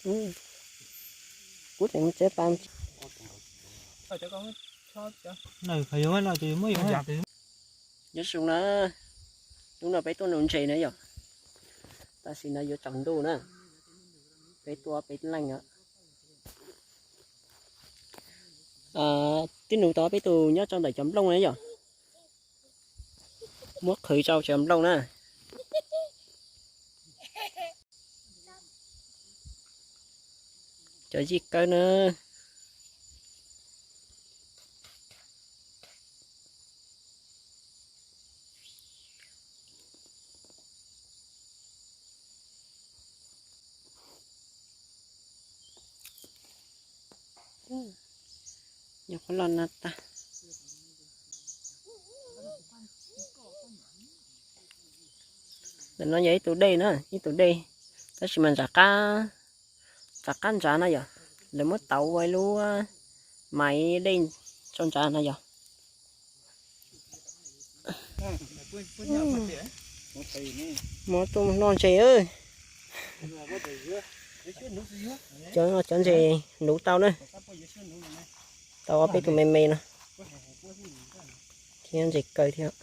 Kuv tseem tsev pas. Nyob zoo na, hnub no peb tuaj nuv ntses na yom. Tam sim no yuav tsaus ntuj na, peb tuaj peb leej na. Tib nus tau peb tus nyob rau ntawm cov nplooj na yom. Muab qhwv rau cov nplooj na. Cov zij kawb na. Nyuam qhuav los no tag. Ntawm no yog ib tug dej na, ib tug dej, tab sis mas ntsav qab, ntsav qab ntsav na yom. Lawv muab tauv ua ib lub maiv dej tso ntsav na yom. Muab tuaj noj ntses. Cov, cov ntses nuv tau na. Tau ob peb tug me me no. Thiab ntses kaw thiab.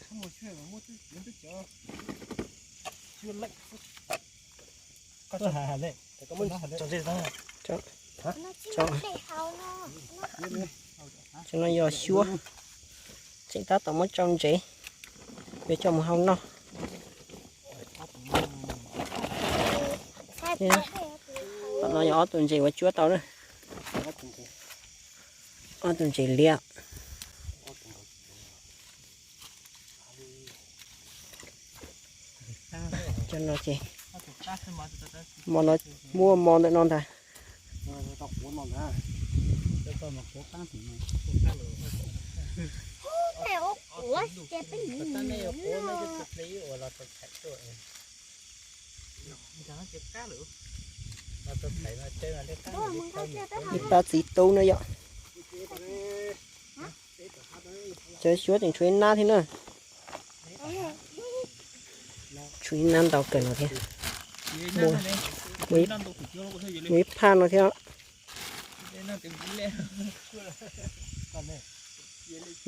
Cov no yog xyuab, tseem tab tom muab tsau ntsev, yuav coj mus hau noj. Tom no yog ob tug ntses uas cuab tau na. Ob tug ntses liab. Cov no ces muaj mo ntawm no ntag. Ib pab txiv tub na yom. Cov xyuab tseem tshuav ib nab thiab na. Tshuav ib nab ntau kawg no thiab. Muaj ib phaj no thiab.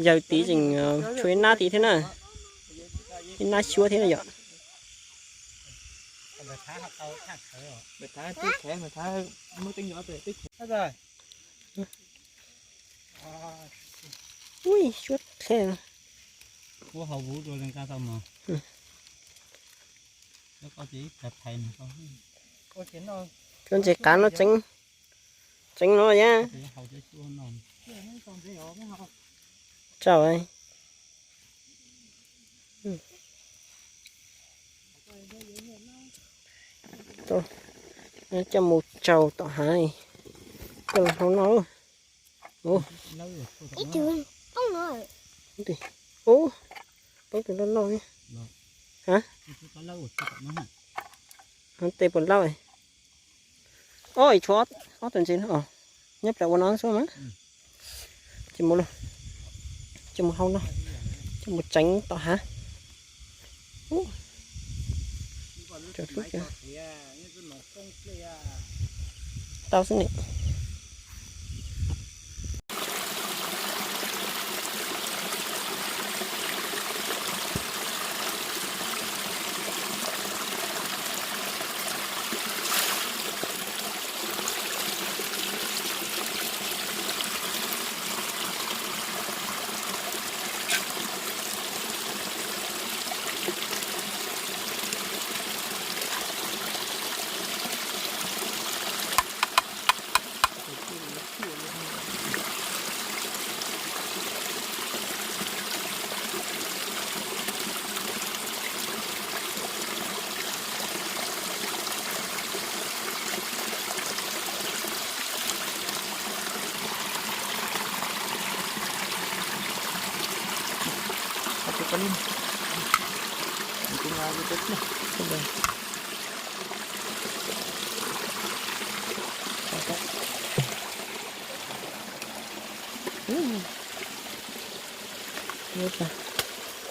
Yawg tid tseem tshuav ib nab tid thiab na. Ib nab xyuab thiab na yom. Ui, xyuab thiab. Cov ntses qav no tseeb, tseeb no yom. Tsau. Coj mus tsau tom hav, coj los hau noj. Ub, poob tus loj loj. Ha, tej puas laub. Oj, tshuav ob tug ntses no, nyob plaws ua no xwb mas. Coj mus hau no, coj mus tseev tom hav. Tau xwb ni.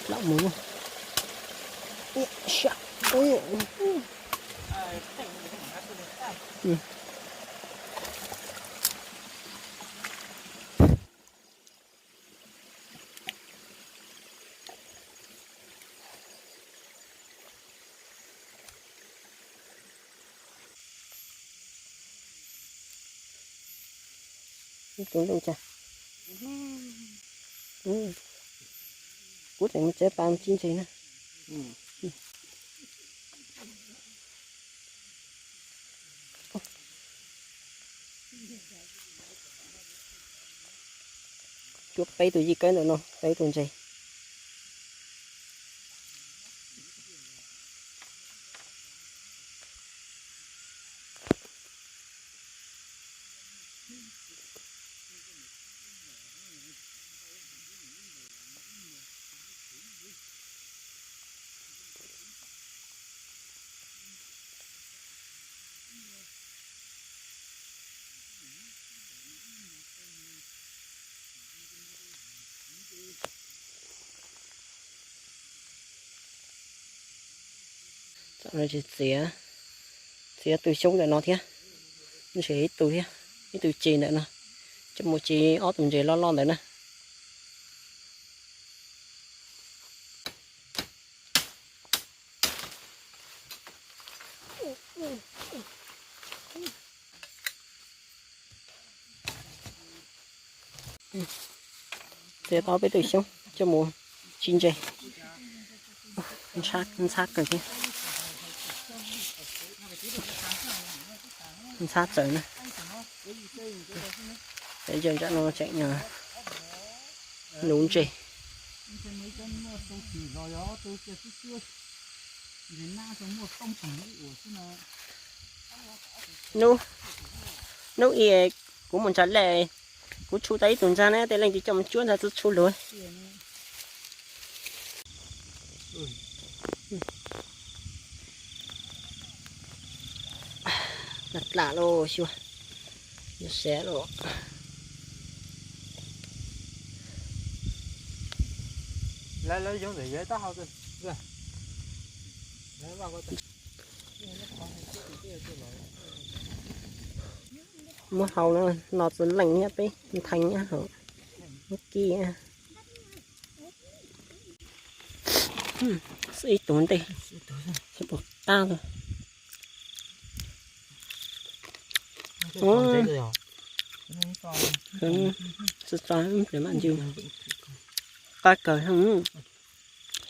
Lam mus. Ui, ui. Tus ntuj cas. Kuv tseem mus tsev pas mus ci ntses na. Cuab peb tus yij kawb ntawm no, peb tus ntses. Txiav, txiav tus xyoob ntawm no thiab, ntshe ib tug thiab, ib tug ci ntawm no, coj mus ci ob tug ntses loj loj ntawd na. Txiav tau peb tus xyoob coj mus ci ntses. Ntxhab kawg thiab. Ntxhab txawv na. Peb yawg nram no tseem nuv ntses. Hnub, hnub i kuv mus ntsa lej, kuv tshu tau ib tug ntxhab na, tej leej twg coj mus cuab ntxhab txhob tshu luag. Dlam dlam los xyuas, yog siav los. Muab hau no, no txwv leej thiab peb ntheev hauv, muab kib. Xwb ib tug ntej, xwb puas qab. Txo txo, qab kawg,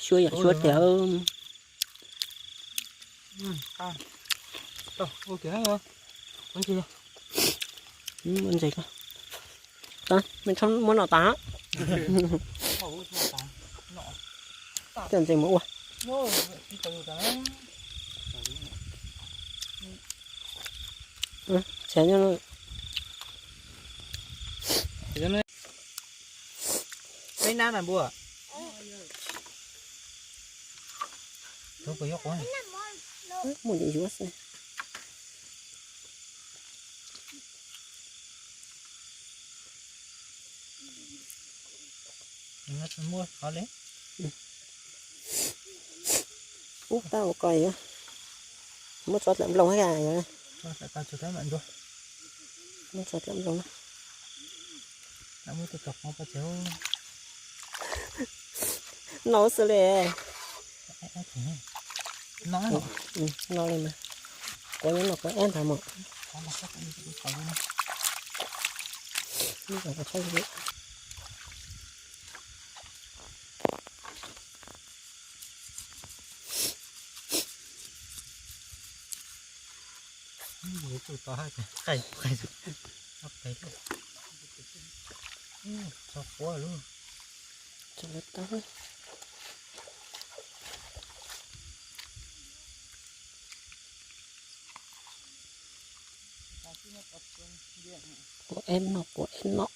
xyuab yam xyuab tiag. Ntses, muab no tas. Coj ntses mus ua. Peb nab na npua. Muaj li yuav xwb. Muab qhov li. Ub, tau ua ko yuav. Muab tso dlam nploos thiab. Muab tso dlam nploos. No xwb li. No li mas. Kuv nyob no kuv eb ntag mas. Kuv eb no, kuv eb no.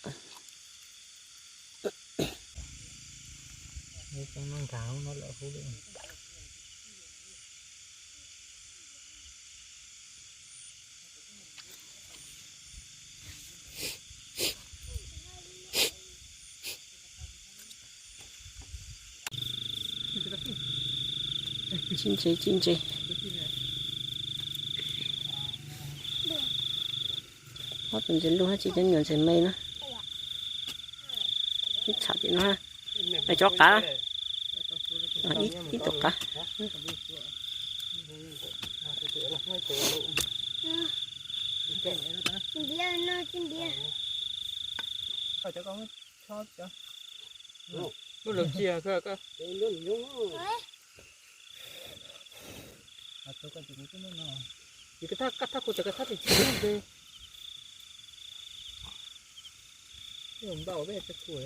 Ci ntses, ci ntses. Ob tug ntses lug hab tsis cov nyuam ntses me na. Ib txham tim no, cov qav, ib tug qav. Cov ko, muab lawv cia koj. Yus koj thab, koj thab kuv, koj thab tsis tsis npe. Npau peb tsis tshua.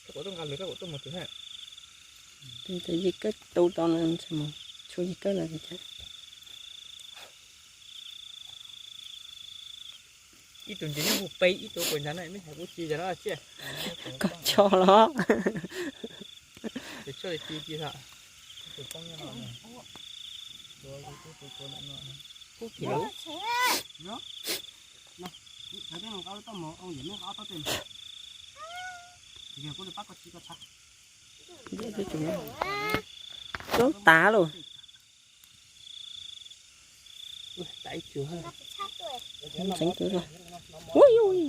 Koj kom tuaj nqa lawv, koj kom tuaj mus twg ha. Tus yij kawb tu tau no, tshuav yij kawb lawm cas. Ib tug ntses nyob hauv peb ib tug puas ntshav na, meb hais kuv tsis yog no tsiaj. Koj choj los. Tes choj li ti ti tha. Kub thim lawm. Coob tas lawm. Ntxeev tus. Ui, ui.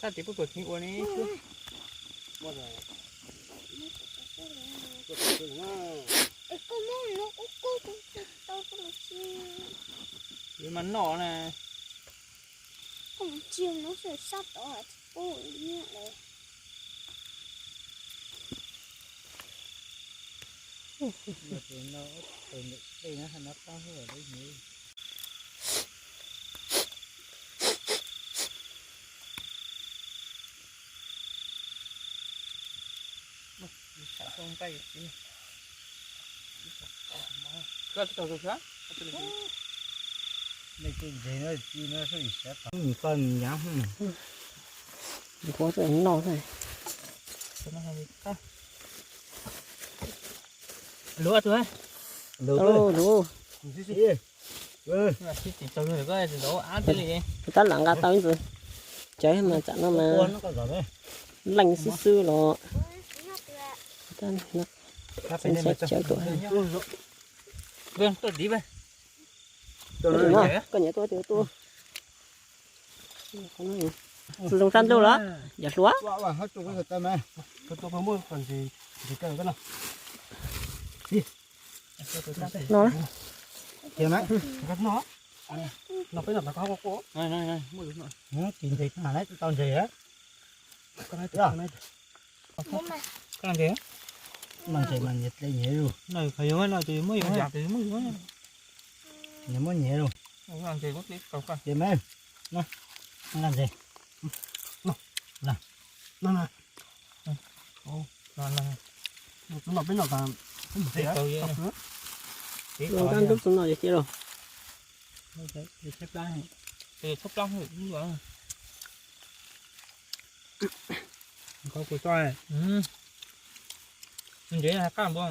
Sab tim pub puas kheev ua ne. Yuav mas noj na. Nws nyav, nws noj xwb. Luv tus, luv, luv. Tab lam nqa tau ib ntsis, cawv mas tsam no mas leej xwb xwb los. Tab ntshai cawv tuaj. Koj nyiam tua tus tua. Zoo sab ntuj los yog hluas. No. Tis ntses tau ntses. Koj ntses mas nyias dle nyias lug. Nyias muab nyias lug. Tis me, nqa ntses. Ntub tus no ces cia los. Ntses hais qab npua.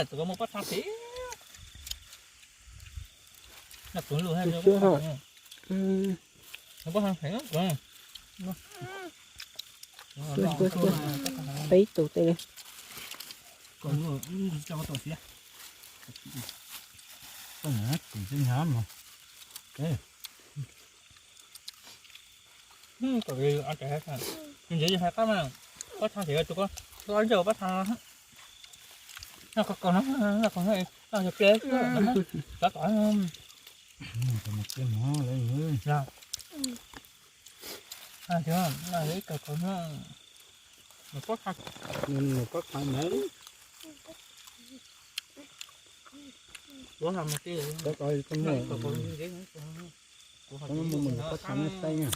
Tus ko muaj pob txha pem. Pob txha pem. Peb tus tej li. Ntses hais qab mas, pob txha pem tus ko, ntses pob txha. Noj kaus no, noj kaus no, noj yog ple xwb, cov tod. Nws pob txha, nws pob txha na. Pob txha na, saib na.